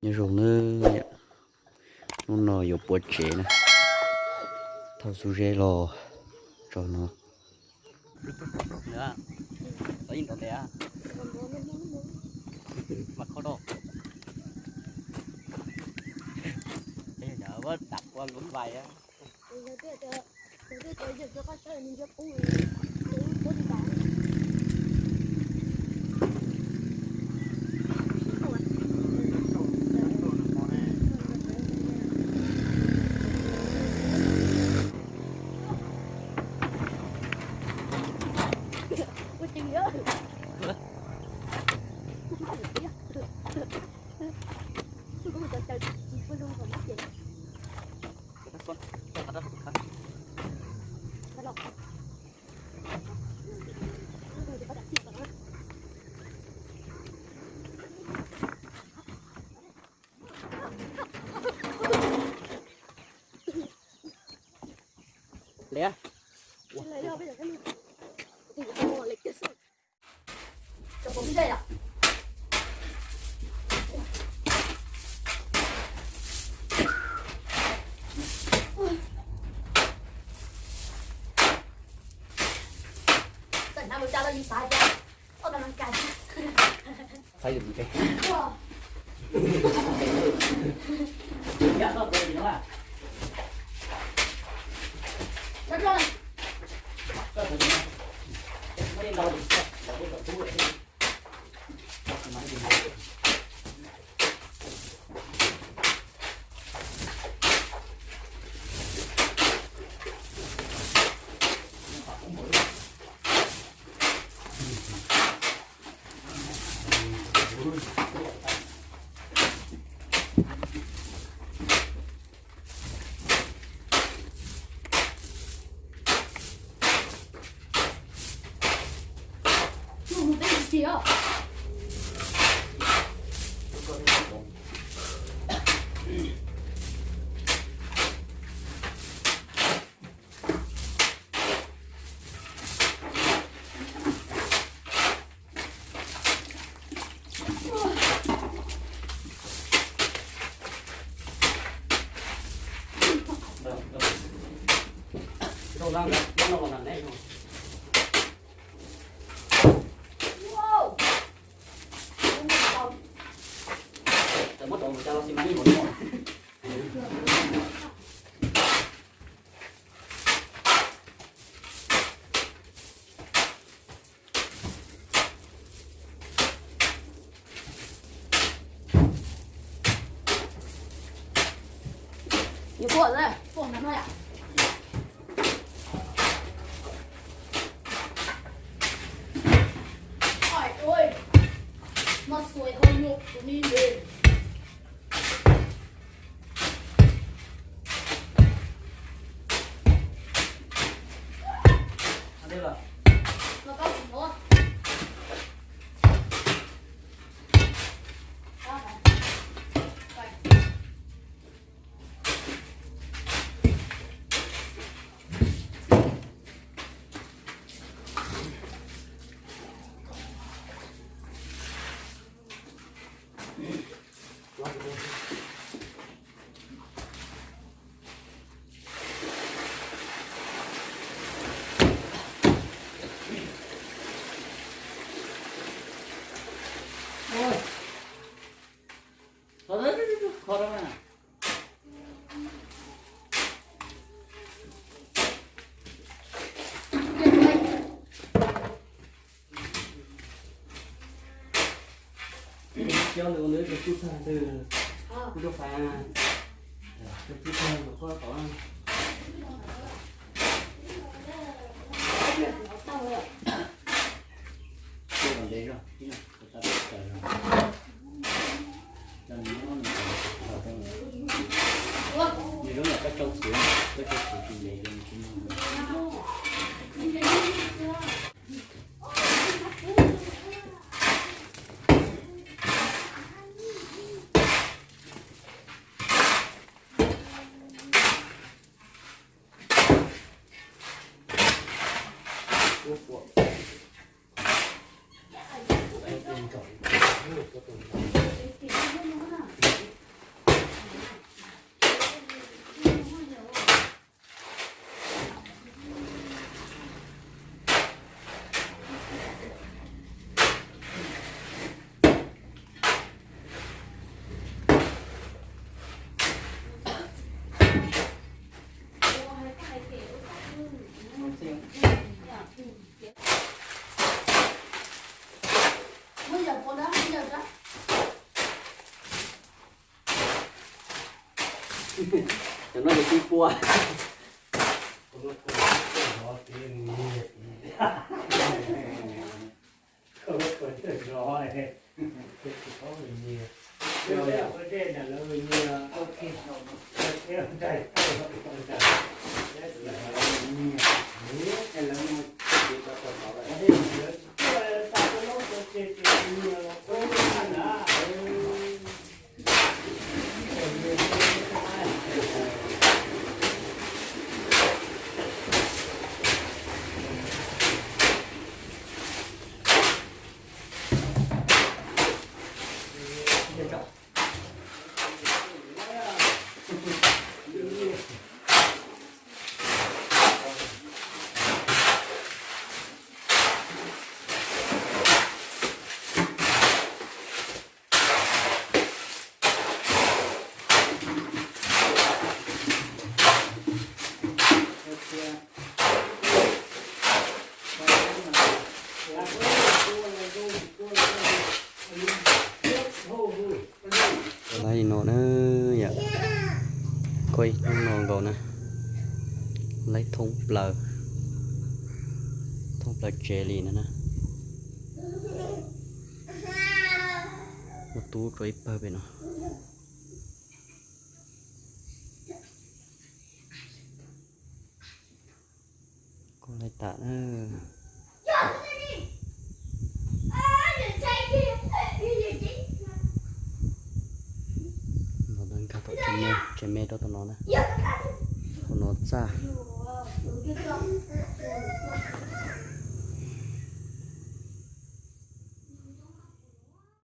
Nyob zoo nawb, hnub no yuav puas tsev na, thauj xuv zeb los tso no. Coj ntawd ua ntawd rau tub tag ntawd, kuv rau fais, rau tub tag rau koj tod. Coj los ntev zog, nws zoo yam koj tsau txiv, koj tsau txiv tsis ntev zoo. Cov no ces pib pua. Laib li no na yom, kuj ib hnub no nkaus na, laib thoob plaws, thoob plaws tsev li no na. Muaj tub rau ib pawg pem no. Kuj laib tas na. Los nkag tom tsev me, tsev me rau tom no na. Hauv no txaj.